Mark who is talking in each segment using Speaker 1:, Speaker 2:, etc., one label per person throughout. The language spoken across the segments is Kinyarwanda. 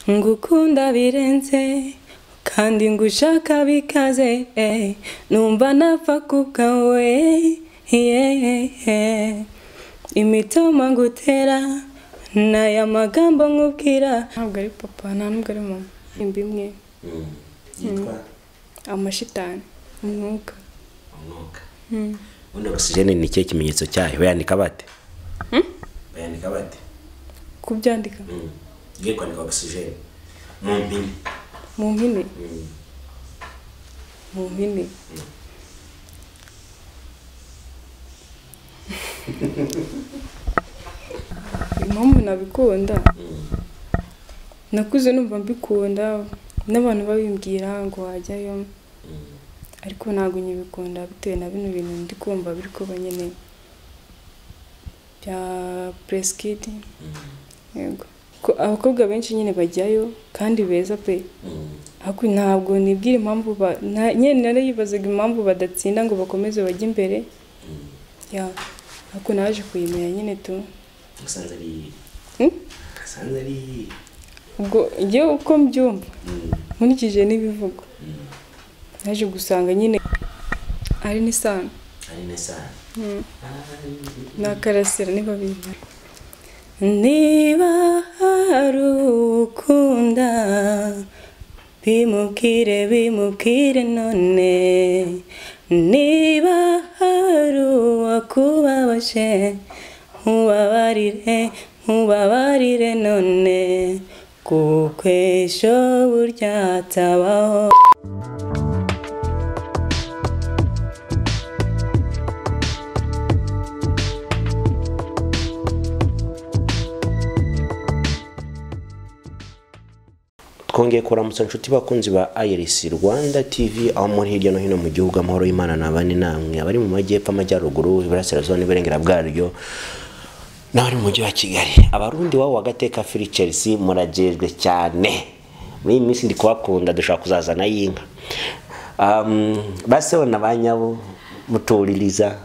Speaker 1: Ngukunda birenze kandi ngushaka bikaze, numva napfa kubwawe. Imitoma ngutera n'aya magambo nkubwira. Ntabwo ari papa, nta nubwo ari mama. Imbi imwe
Speaker 2: Yitwa
Speaker 1: amashitani, umwuka.
Speaker 2: Umwuka. Ubundi oxygen ni ikihe kimenyetso cyayo? Bayandika bate? Bayandika bate?
Speaker 1: Kubyandika?
Speaker 2: Ugiye kwandika oxygen mu mpine.
Speaker 1: Mu mpine? Mu mpine. Impamvu nabikunda, nakuze numva mbikunda n'abantu babimbwira ngo wajyayo, ariko ntabwo nyibikunda bitewe na bino bintu ndi kumva biri kuba nyine bya Prince Kid. Yego, abakobwa benshi nyine bajyayo kandi beza pe, ariko ntabwo nibwira impamvu nyine narayibazaga impamvu badatsinda ngo bakomeze bajye imbere. Ya, ariko naje kuyimenya nyine tu.
Speaker 2: Usanze ari usanze ari
Speaker 1: Ubwo njyewe uko mbyumva nkurikije n'ibivugo, naje gusanga nyine ari n'isano.
Speaker 2: Ari n'isano.
Speaker 1: Na Karasira niba bizi. Niba hari ukunda bimubwire, bimubwire none. Niba hari uwakubabaje nkubabarire, nkubabarire none, kuko ejo burya hatabaho.
Speaker 2: Twongeye kuramutsa inshuti bakunzi ba Iris Rwanda TV aho muri hirya no hino mu gihugu. Amahoro y'Imana nabane namwe, abari mu majyepfo, amajyaruguru, iburasirazuba n'iburengera bwaryo, n'abari mu mujyi wa Kigali. Abarundi wabo wagateka Free Chelsea murajejwe cyane muri iyi minsi, ndi kubakunda, dushaka kuzazana y'inka. Baseho na banyabo mutuririza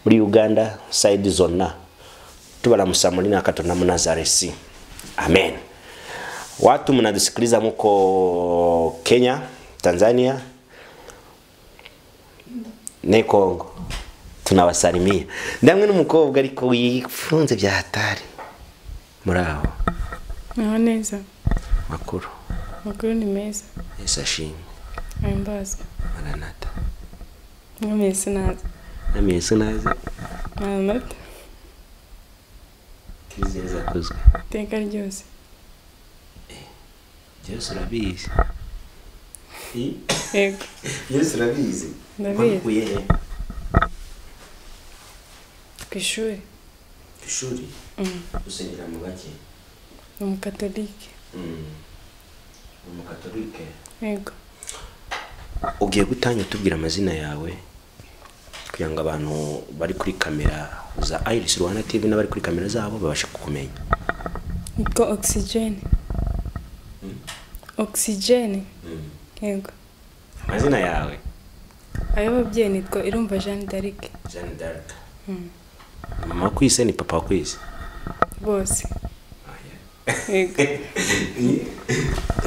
Speaker 2: muri Uganda side zona, tubaramusa muri Nakato na Munazaresi. Amen. Watu mnadusikiliza muko Kenya, Tanzania ne Kongo, tunawasalimia. Ndamwe n'umukobwa ariko yifunze bya hatari. Muraho?
Speaker 1: Muraho neza.
Speaker 2: Makuru?
Speaker 1: Makuru ni meza.
Speaker 2: Yesu ashimwe.
Speaker 1: Ahimbaza.
Speaker 2: Maranatha.
Speaker 1: Mwami Yesu naze.
Speaker 2: Mwami Yesu naze.
Speaker 1: Maranatha.
Speaker 2: Kristo Yesu akuzwe.
Speaker 1: Iteka ryose.
Speaker 2: Yesu urabizi.
Speaker 1: Yego.
Speaker 2: Yesu urabizi.
Speaker 1: Ndabizi.
Speaker 2: Wabikuye he?
Speaker 1: Ku ishuri.
Speaker 2: Ku ishuri? Usengera mu bake?
Speaker 1: Ni umukatolike.
Speaker 2: Ni umukatolike?
Speaker 1: Yego.
Speaker 2: Ugiye gutangira utubwira amazina yawe kugira ngo abantu bari kuri kamera za Iris Rwanda TV n'abari kuri kamera zabo babashe kukumenya.
Speaker 1: Nitwa Oxygen. Oxygen. Yego.
Speaker 2: Amazina yawe?
Speaker 1: Ay'ababyeyi nitwa Irumva Jeanne d'Arc.
Speaker 2: Jeanne d'Arc. Mama wakwise ni papa wakwise?
Speaker 1: Bose. Yego.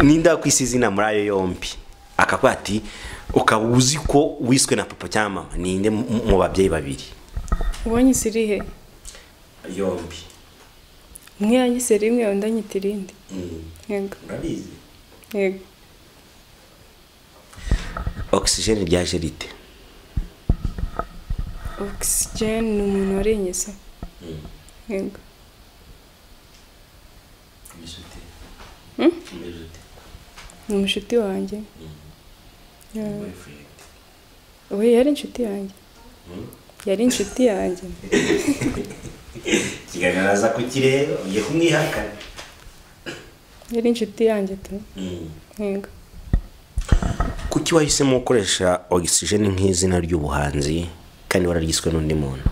Speaker 2: Ninde wakwise izina muri ayo yombi? Akavuga ati ukaba uzi ko wiswe na papa cyangwa mama, ninde mu babyeyi babiri?
Speaker 1: Ubonye irihe?
Speaker 2: Yombi.
Speaker 1: Umwe yanyise rimwe undi anyita irindi. Yego.
Speaker 2: Urabizi?
Speaker 1: Yego.
Speaker 2: Oxygen ryaje rite?
Speaker 1: Oxygen ni umuntu warinyise. Yego. Ni umushuti wanjye. We yari inshuti yanjye. Yari inshuti yanjye.
Speaker 2: Ikiganiro aza kukireba, ugiye kumwihakana.
Speaker 1: Yari inshuti yanjye tu. Yego.
Speaker 2: Kuki wahisemo gukoresha Oxygen nk'izina ry'ubuhanzi kandi wararyiswe n'undi muntu?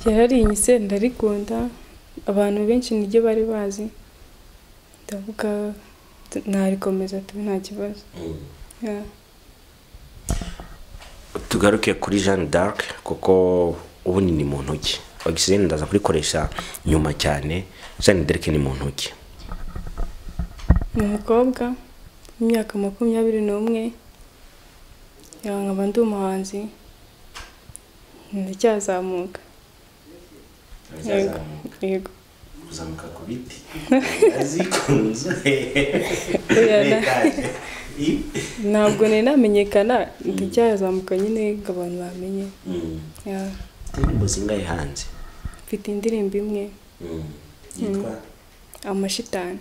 Speaker 1: Yararinyise ndarikunda, abantu benshi niryo bari bazi. Ndavuga narikomeza tu nta kibazo.
Speaker 2: Tugaruke kuri Jeanne d'Arc kuko ubundi ni mu ntoki. Oxygen ndaza kurikoresha nyuma cyane. Jeanne d'Arc ni mu ntoki.
Speaker 1: Ni umukobwa w'imyaka 21, nkaba ndi umuhanzi, ndacyazamuka. Yego.
Speaker 2: Kuzamuka ku biti azikunze.
Speaker 1: Ntabwo nari namenyekana, ndacyazamuka nyine ngo abantu bamenye.
Speaker 2: Indirimbo zingahe hanze?
Speaker 1: Mfite indirimbo imwe
Speaker 2: yitwa
Speaker 1: Amashitani.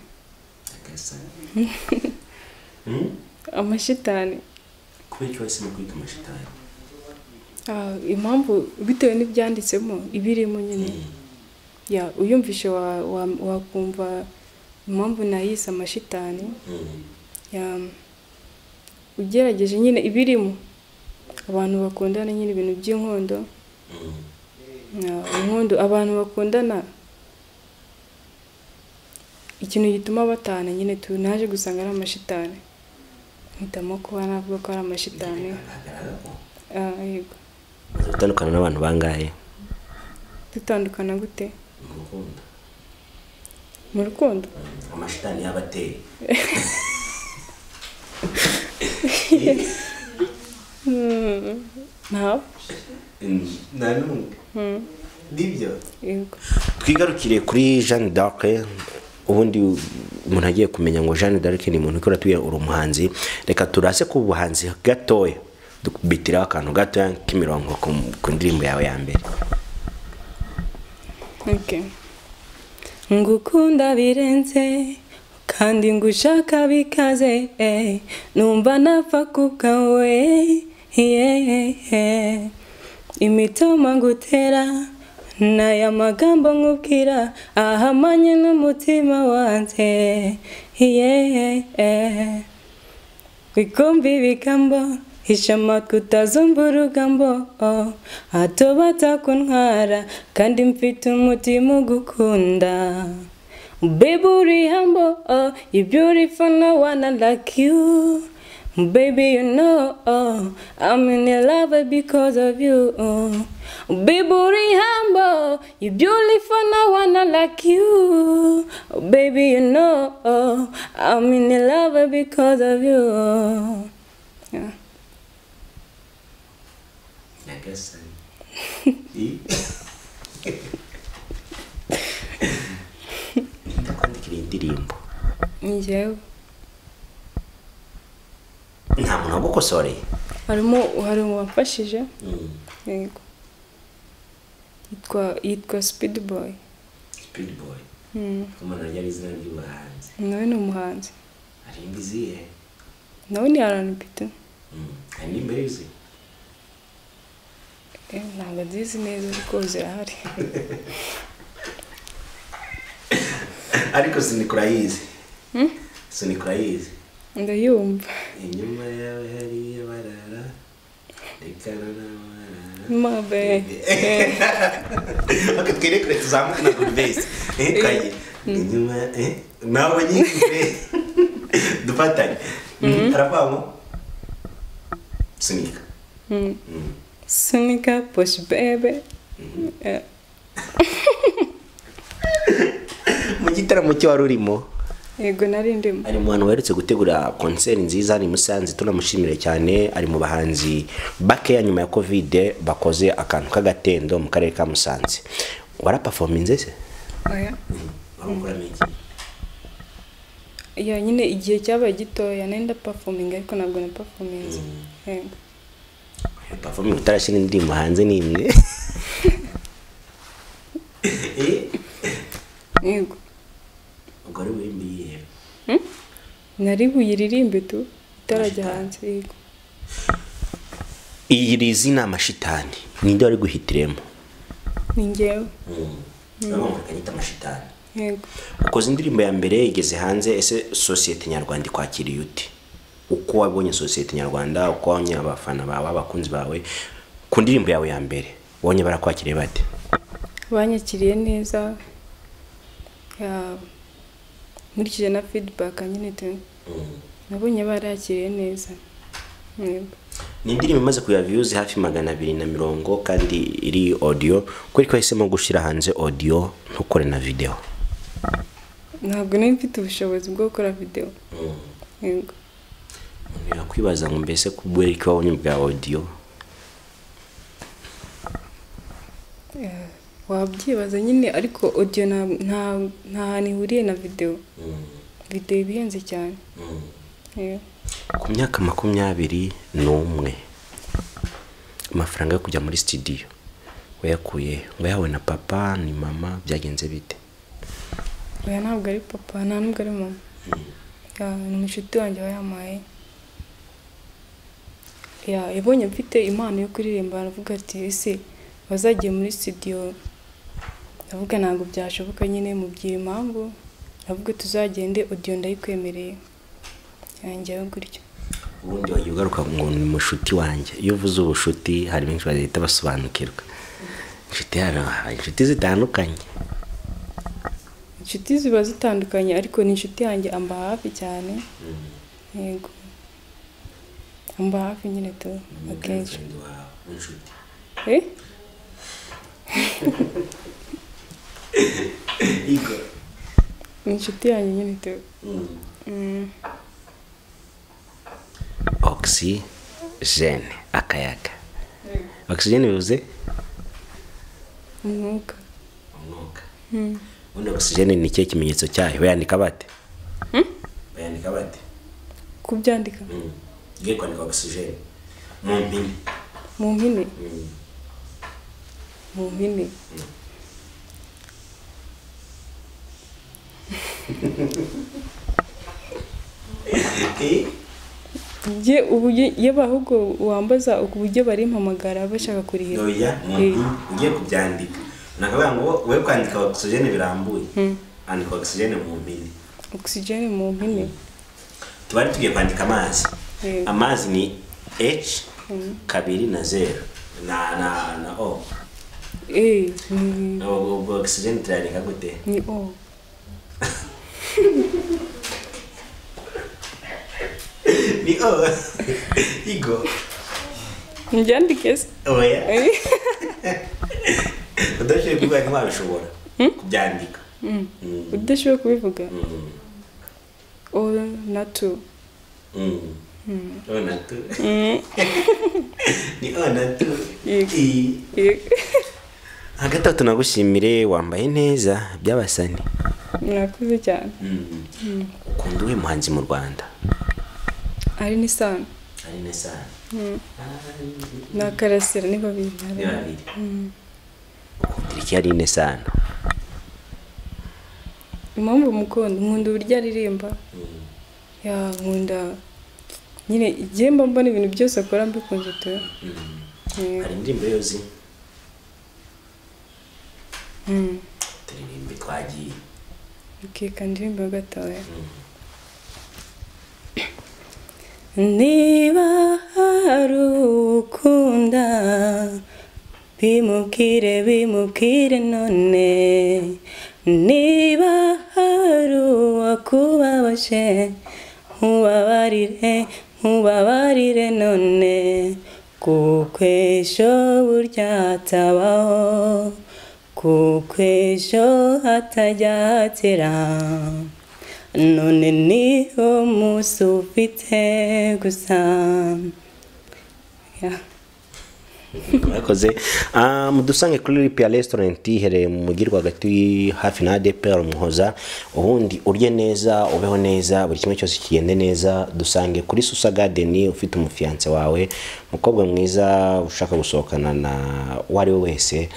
Speaker 1: Amashitani.
Speaker 2: Kubera iki wahisemo kwita Amashitani?
Speaker 1: Impamvu bitewe n'ibyanditsemo ibirimo nyine. Ya uyumvishe wakumva impamvu nayise Amashitani. Ya ugerageje nyine ibirimo abantu bakundana nyine ibintu by'inkondo. Inkondo abantu bakundana, ikintu gituma batana nyine naje gusanga ari amashitani, mpitamo kuba navuga ko ari amashitani. Yego.
Speaker 2: Dutandukana n'abantu bangahe?
Speaker 1: Dutandukana gute? Mu rukundo.
Speaker 2: Amashitani y'abateye.
Speaker 1: Nta
Speaker 2: n'umwe. Nibyo?
Speaker 1: Yego.
Speaker 2: Twigarukire kuri Jeanne d'Arc. Ubundi umuntu agiye kumenya ngo Jeanne d'Arc ni umuntu ukora tuye uri umuhanzi, reka turase ku buhanzi gatoya dukubitiraho akantu gatoya k'imirongo ku ndirimbo yawe ya mbere.
Speaker 1: Okay. Ngukunda birenze kandi ngushaka bikaze, numva napfa kubwawe, imitoma ngutera n'aya magambo nkubwira ahamanye n'umutima wanjye, wikumva ibigambo hisha amatwi utazumva urugambo, hato batakuntwara kandi mfite umutima ugukunda. Baby uri humble, you beautiful, no one like you. Baby, you know, I'm in love because of you. Baby, uri humble, you beautiful, no one like you. Baby, you know, I'm in love because of you. Yeah.
Speaker 2: Nyagasani. Ndakwandikira indirimbo.
Speaker 1: Ni njyewe.
Speaker 2: Nta muntu wagukosoreye?
Speaker 1: Hari uwamfashije. Yego. Yitwa Speed Boy.
Speaker 2: Speed Boy. Umuntu ryari izina ry'ubuhanzi.
Speaker 1: Nawe ni umuhanzi.
Speaker 2: Hari indi izihe?
Speaker 1: Nawe ni R&B tu.
Speaker 2: Hari indi mbere uzi?
Speaker 1: Ntabwo nzizi neza ariko zirahari.
Speaker 2: Ariko sinikurayizi. Sinikurayizi.
Speaker 1: Ndayumva.
Speaker 2: Inyuma yawe hariya barara, rekana n'abarara.
Speaker 1: Mabe.
Speaker 2: Okay, twirekure tuzamuke na good base. Twagiye. Inyuma nawe nyine dufatanye. Aravamo. Sunika.
Speaker 1: Sunika push baby.
Speaker 2: Mu gitaramo cyo wari urimo?
Speaker 1: Yego nari ndimo.
Speaker 2: Ari mu bantu baherutse gutegura concert nziza ni Musanze, tunamushimire cyane, ari mu bahanzi bakeya nyuma ya Covid bakoze akantu k'agatendo mu karere ka Musanze. Waraperforminze se?
Speaker 1: Oya.
Speaker 2: Warukora iki?
Speaker 1: Ya nyine igihe cyabaye gitoya nari ndaperforminga ariko ntabwo na performinze. Yego.
Speaker 2: Performing utarashyira indirimbo hanze ni imwe.
Speaker 1: Yego.
Speaker 2: Ubwo ari wembiye.
Speaker 1: Nari buyiririmbe tu itarajya hanze. Yego.
Speaker 2: Iri zina Amashitani ninde wari guhitiremo?
Speaker 1: Ni njyewe.
Speaker 2: Urabona kanyita Amashitani.
Speaker 1: Yego.
Speaker 2: Ukoze indirimbo ya mbere igeze hanze, ese societe nyarwanda ikwakiriye ute? Uko wabonye societe nyarwanda, uko wabonye abafana bawe, abakunzi bawe ku ndirimbo yawe ya mbere, wabonye barakwakiriye bate?
Speaker 1: Banyakiriye neza. Ya nkurikije na feedback nyine tu. Nabonye barakiriye neza. Yego.
Speaker 2: Ni indirimbo imaze kuya views hafi 220 kandi iri audio, kuri ko yahisemo gushira hanze audio ntukore na video.
Speaker 1: Ntabwo nari mfite ubushobozi bwo gukora video. Yego.
Speaker 2: Yakwibaza ngo mbese kubera ko wabonye bwa audio?
Speaker 1: Wabyibaza nyine, ariko audio nta hantu ihuriye na video. Video ibihenze cyane.
Speaker 2: Ku myaka 21 amafaranga yo kujya muri studio wayakuye? Wayahawe na papa ni mama, byagenze bite?
Speaker 1: Oya, ntabwo ari papa, nta nubwo ari mama. Ni umushuti wanjye wayampaye. Yabonye mfite impano yo kuririmba, aravuga ati ese bazagiye muri studio? Ndavuga ntabwo byashoboka nyine, mubwira impamvu, aravuga tuzagende audio ndayikwemereye. Yanjyewe gutyo.
Speaker 2: Ubundi wagiye ugaruka ngo ni mushuti wanjye. Iyo uvuze ubushuti hari benshi bazahita basobanukirwa. Inshuti hari inshuti zitandukanye.
Speaker 1: Inshuti ziba zitandukanye, ariko ni inshuti yanjye amba hafi cyane. Yego. Amba hafi nyine tu akenshi. Ni inshuti yanjye nyine tu.
Speaker 2: Oxygène, akayaga. Oxygène bivuze?
Speaker 1: Umwuka.
Speaker 2: Umwuka. Ubundi oxygène ni ikihe kimenyetso cyayo? Bayandika bate? Bayandika bate?
Speaker 1: Kubyandika?
Speaker 2: Ugiye kwandika oxygène mu mpine.
Speaker 1: Mu mpine? Mu mpine. Nge ubu yaba ahubwo wambaza uburyo bari mpamagara bashaka kurihira.
Speaker 2: Oya, ugiye kubyandika. Nakavuga ngo we kwandika oxygène birambuye. Andika oxygène mu mpine.
Speaker 1: Oxygène mu mpine.
Speaker 2: Tubari tugiye kwandika amazi. Amazi ni H 2 na 0 na O. Ubwo oxygène turandika gute?
Speaker 1: Ni O.
Speaker 2: Ni O. Igo.
Speaker 1: Nbyandike se?
Speaker 2: Oya. Udashoboye kuvuga ntiwabishobora kubyandika.
Speaker 1: Udashoboye kubivuga? O na 2.
Speaker 2: O na 2. Ni O na 2. Hagati aho tunagushimire, wambaye neza by'abasani.
Speaker 1: Murakoze cyane.
Speaker 2: Ukunda uwuhe muhanzi mu Rwanda?
Speaker 1: Ari Nisano.
Speaker 2: Ari Nisano.
Speaker 1: Na Karasira ni babiri.
Speaker 2: Ni babiri. Ukundira iki Ari Nisano?
Speaker 1: Impamvu mukunda, nkunda uburyo aririmba. Ya nkunda nyine igihe mba mbona ibintu byose akora mbikunze tu.
Speaker 2: Hari indirimbo yozi? Turirimbe twagiye.
Speaker 1: Okay, kandirimbo gatoya. Niba hari ukunda bimubwire bimubwire none, niba hari uwakubabaje nkubabarire nkubabarire none, kuko ejo burya hatabaho, kuko ejo hatajya hatera, none niho munsi ufite gusa.
Speaker 2: Murakoze. Mudusange kuri Lipia Restaurant iherereye mu mujyi rwagati hafi na ADPR Muhoza. Ubundi urye neza, ubeho neza, buri kimwe cyose kigende neza. Dusange kuri Susa Garden ufite umufiance wawe, mukobwa mwiza ushaka gusohokana na uwo we wese,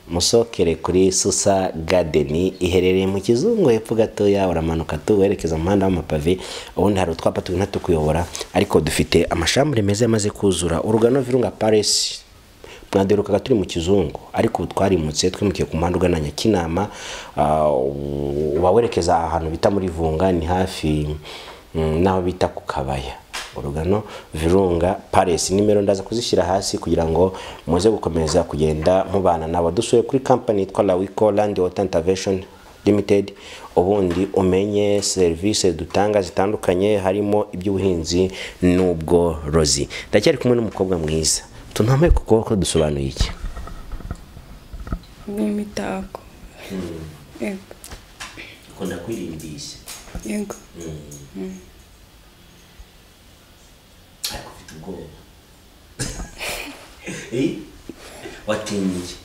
Speaker 2: musokere kuri Susa Garden iherereye mu Kizungu hepfo gatoya, uramanuka tu werekeza mu muhanda w'amapave. Ubundi hari utwapa tugenda tukuyobora, ariko dufite amashambure meza yamaze kuzura. Urugano Virunga Palace mwaderukaga turi mu Kizungu, ariko ubu twarimutse twimukiye ku muhanda ugana Nyakinama, ubawerekeza ahantu bita muri Vunga, ni hafi naho bita ku Kabaya. Urugano Virunga Palace, nimero ndaza kuzishyira hasi kugira ngo muze gukomeza kugenda mubana nabo. Dusuye kuri company yitwa Lawiko Land Water Intervention Limited, ubundi umenye service dutanga zitandukanye harimo iby'ubuhinzi n'ubworozi. Ndacyari kumwe n'umukobwa mwiza. Tunambaye ku kuboko dusobanuye iki?
Speaker 1: Ni imitako. Yego.
Speaker 2: Ukunda kwirindisha?
Speaker 1: Yego.
Speaker 2: Ariko ufite ubwoba. Watinye iki?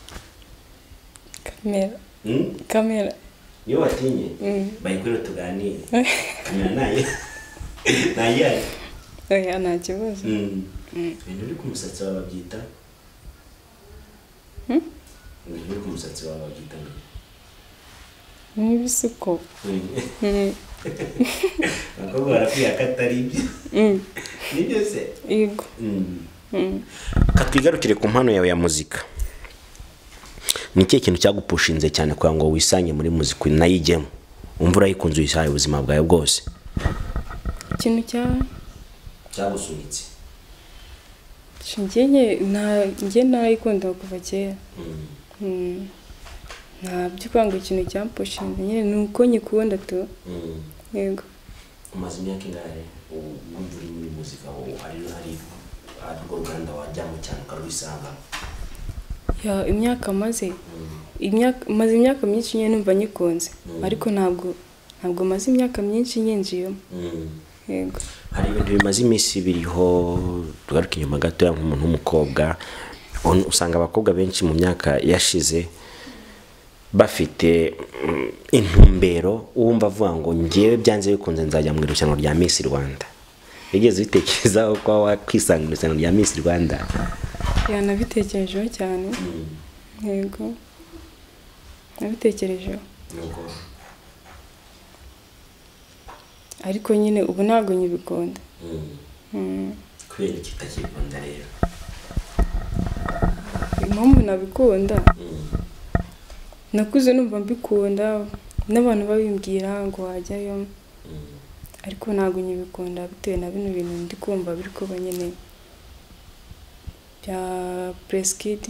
Speaker 1: Kamera. Kamera.
Speaker 2: Niyo watinye? Bayikwire tuganire. Kamera nayo. Nayo.
Speaker 1: Oya, nta kibazo.
Speaker 2: Ibintu biri ku musatsi wawe babyita? Ibintu biri ku musatsi wawe babyita ngo?
Speaker 1: Ni ibisuko.
Speaker 2: Abakobwa barakwiye ko atari ibyo. Nibyo se?
Speaker 1: Yego.
Speaker 2: Katwigarukire ku mpano yawe ya muzika. Ni ikihe kintu cyagupushinze cyane kugira ngo wisange muri muzika unayijyemo? Umva urayikunze uyisaye ubuzima bwawe bwose.
Speaker 1: Ikintu
Speaker 2: cyagusunitse?
Speaker 1: Njye narayikunda kuva kera. Nta byo kwanga ikintu cyampushinze nyine ni uko nyikunda tu. Yego.
Speaker 2: Umaze imyaka ingahe wumva uri muri muzika, hari urwo ruganda wajyamo cyane ukarwisangamo?
Speaker 1: Ya, imyaka maze imyaka myinshi nyine numva nyikunze, ariko ntabwo maze imyaka myinshi nyinjiyemo. Yego.
Speaker 2: Hari ibintu bimaze iminsi biriho, tugaruka inyuma gatoya nk'umuntu w'umukobwa, usanga abakobwa benshi mu myaka yashize bafite intumbero, uwumva avuga ngo ngewe byanze bikunze nzajya mu irushanwa rya Miss Rwanda. Wigeze ubitekerezaho ko wakwisanga mu irushanwa rya Miss Rwanda?
Speaker 1: Ya, nabitekerejeho cyane. Yego. Nabitekerejeho.
Speaker 2: Nuko
Speaker 1: ariko nyine ubu ntabwo nyibikunda.
Speaker 2: Kubera iki utakibikunda rero?
Speaker 1: Impamvu nabikunda, nakuze numva mbikunda n'abantu babimbwira ngo wajyayo, ariko ntabwo nyibikunda bitewe na bino bintu ndi kumva biri kuba nyine bya Prince Kid.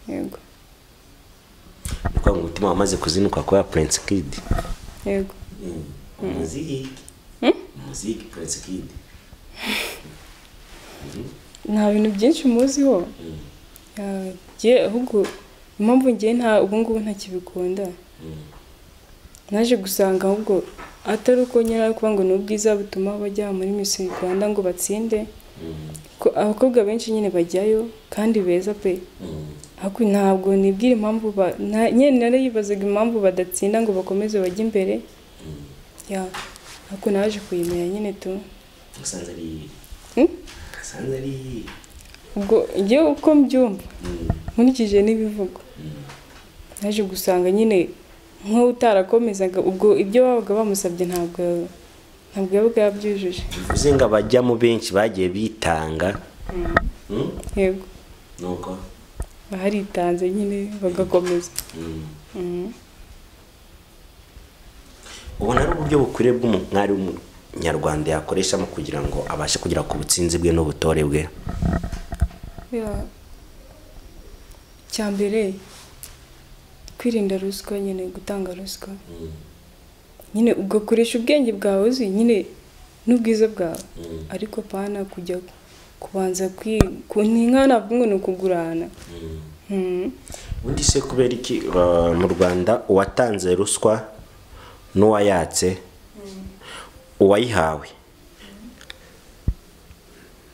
Speaker 1: Yego.
Speaker 2: Ni kwa umutima wamaze kuzinuka kwa Prince Kid?
Speaker 1: Yego.
Speaker 2: Umuziki? Umuziki Prince Kid.
Speaker 1: Nta bintu byinshi muziho. Ahubwo impamvu ngiye nta ubu ngubu ntakibikunda, naje gusanga ahubwo atari uko nyine ari kuba ngo ni ubwiza butuma bajya muri Miss Rwanda ngo batsinde. Abakobwa benshi nyine bajyayo kandi beza pe. Ariko ntabwo nibwira impamvu nyine narayibazaga impamvu badatsinda ngo bakomeze bajye imbere. Ya, ariko naje kuyimenya nyine tu.
Speaker 2: Usanze ari usanze ari
Speaker 1: ubwo ngiye uko mbyumva nkurikije n'ibivugo, naje gusanga nyine nk'utarakomezaga ubwo ibyo babaga bamusabye ntabwo yabaga yabyujuje.
Speaker 2: Bivuze ngo abajyamo benshi bagiye bitanga.
Speaker 1: Yego.
Speaker 2: Nuko
Speaker 1: baritanze nyine bagakomeza.
Speaker 2: Ubona ari uburyo bukwiriye bw'umwari w'umunyarwanda yakoreshamo kugira ngo abashe kugera ku butsinzi bwe n'ubutore bwe?
Speaker 1: Icyambere kwirinda ruswa nyine, gutanga ruswa nyine ugakoresha ubwenge bwawe uzi nyine n'ubwiza bwawe, ariko pana kujya kubanza ni navuga ngo ni ukugurana.
Speaker 2: Ubundi se kubera iki mu Rwanda uwatanze ruswa n'uwayatse, uwayihawe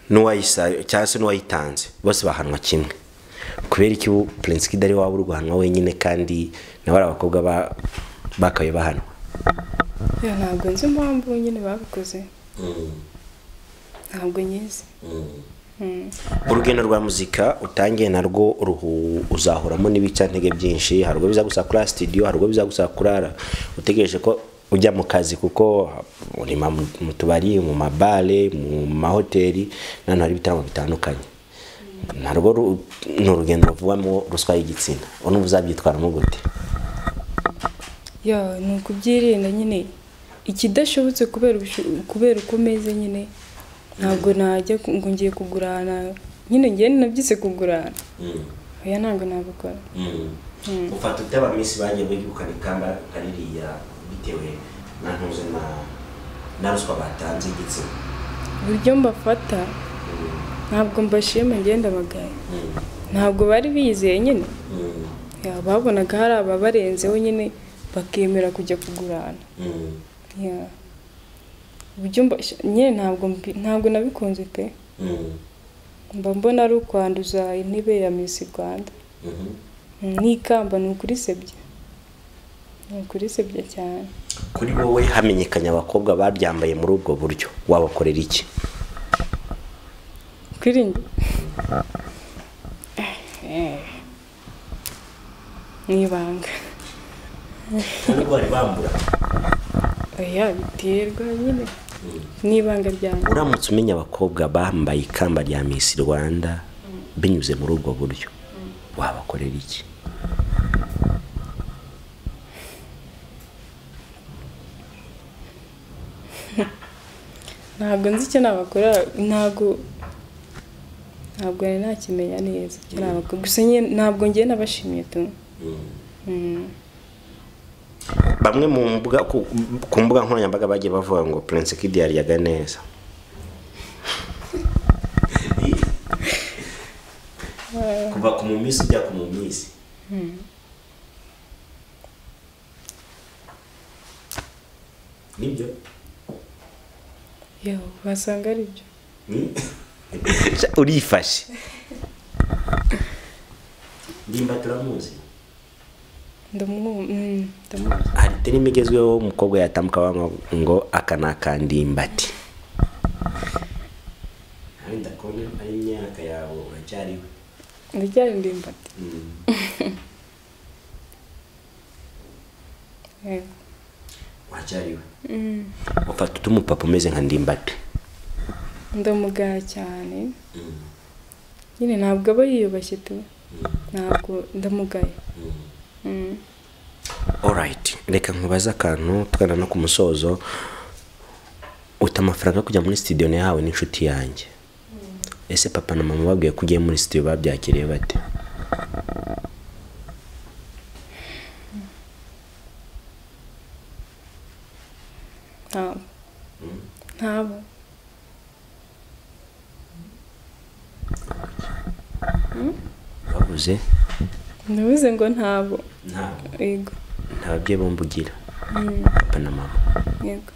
Speaker 2: n'uwayisaye cyangwa se n'uwayitanze bose bahanwa kimwe? Kubera iki Prince Kid ari waba uri guhanwa wenyine kandi nabo ari abakobwa bakabaye bahanwa?
Speaker 1: Ntabwo nzi impamvu nyine babikoze. Ntabwo nyizi.
Speaker 2: Urugendo rwa muzika utangiye narwo uzahuramo n'ibicantege byinshi. Hari ubwo bizagusaba kurara studio, hari ubwo bizagusaba kurara utegereje ko ujya mu kazi, kuko uri mu tubari, mu mabale, mu mahoteli n'ahantu hari ibitaramo bitandukanye. Narwo ni urugendo ruvamo ruswa y'igitsina, urumva uzabyitwaramo gute?
Speaker 1: Ya, ni ukubyirinda nyine, ikidashobotse kubera uko meze nyine ntabwo najya ngo ngiye kugurana nyine, ngiye nabyise kugurana. Oya, ntabwo nabikora.
Speaker 2: Ufata ute abamisi bagiye begukana ikamba nka ririya bitewe na ntuze na ruswa batanze igitsina?
Speaker 1: Uburyo mbafata ntabwo mbashima, ngenda bagaye. Ntabwo bari bizeye nyine, babonaga hari ababarenzeho nyine bakemera kujya kugurana. Nyine ntabwo nabikunze pe. Mba mbona ari ukwanduza intebe ya Miss Rwanda n'ikamba, ni ukurisebya, ni ukurisebya cyane.
Speaker 2: Kuri wowe hamenyekanye abakobwa baryambaye muri ubwo buryo, wabakorera iki?
Speaker 1: Kuri njye ni ibanga.
Speaker 2: Bari bambura.
Speaker 1: Oya, biterwa nyine n'ibanga ryanjye.
Speaker 2: Uramutse umenya abakobwa bambaye ikamba rya Miss Rwanda binyuze muri ubwo buryo, wabakorera iki?
Speaker 1: Ntabwo nzi icyo nabakora, ntabwo nari nakimenya neza icyo nabakora, gusa ntabwo ngiye nabashimiye tu.
Speaker 2: Bamwe mu mbuga ku mbuga nkoranyambaga bagiye bavuga ngo Prince Kid yaryaga neza. Kuva ku mumisi ujya ku mumisi. Nibyo?
Speaker 1: Yo, wasanga ari byo.
Speaker 2: Urifashe. Ndimba turamuzi.
Speaker 1: Ndamuzi.
Speaker 2: Hari terime igezweho umukobwa yatambuka ngo aka ndimbati. Wenda kone ari imyaka yawe uracyariwe.
Speaker 1: Ndacyari ndimbati.
Speaker 2: Uracyariwe. Ufata utumupapa umeze nka ndimbati.
Speaker 1: Ndamugaya cyane. Nyine ntabwo aba yiyubashye tu. Ntabwo ndamugaye.
Speaker 2: Alright, reka nkubaze akantu tugana no ku musozo. Uta amafaranga kujya muri studio yawe n'inshuti yanjye. Ese papa na mama babwiye ko ugiye muri studio babyakiriye bate?
Speaker 1: Ntabo.
Speaker 2: Babuze?
Speaker 1: Ndabuze ngo ntabo.
Speaker 2: Ntabo.
Speaker 1: Yego.
Speaker 2: Nta babyeyi bombi ugira? Papa na mama.
Speaker 1: Yego.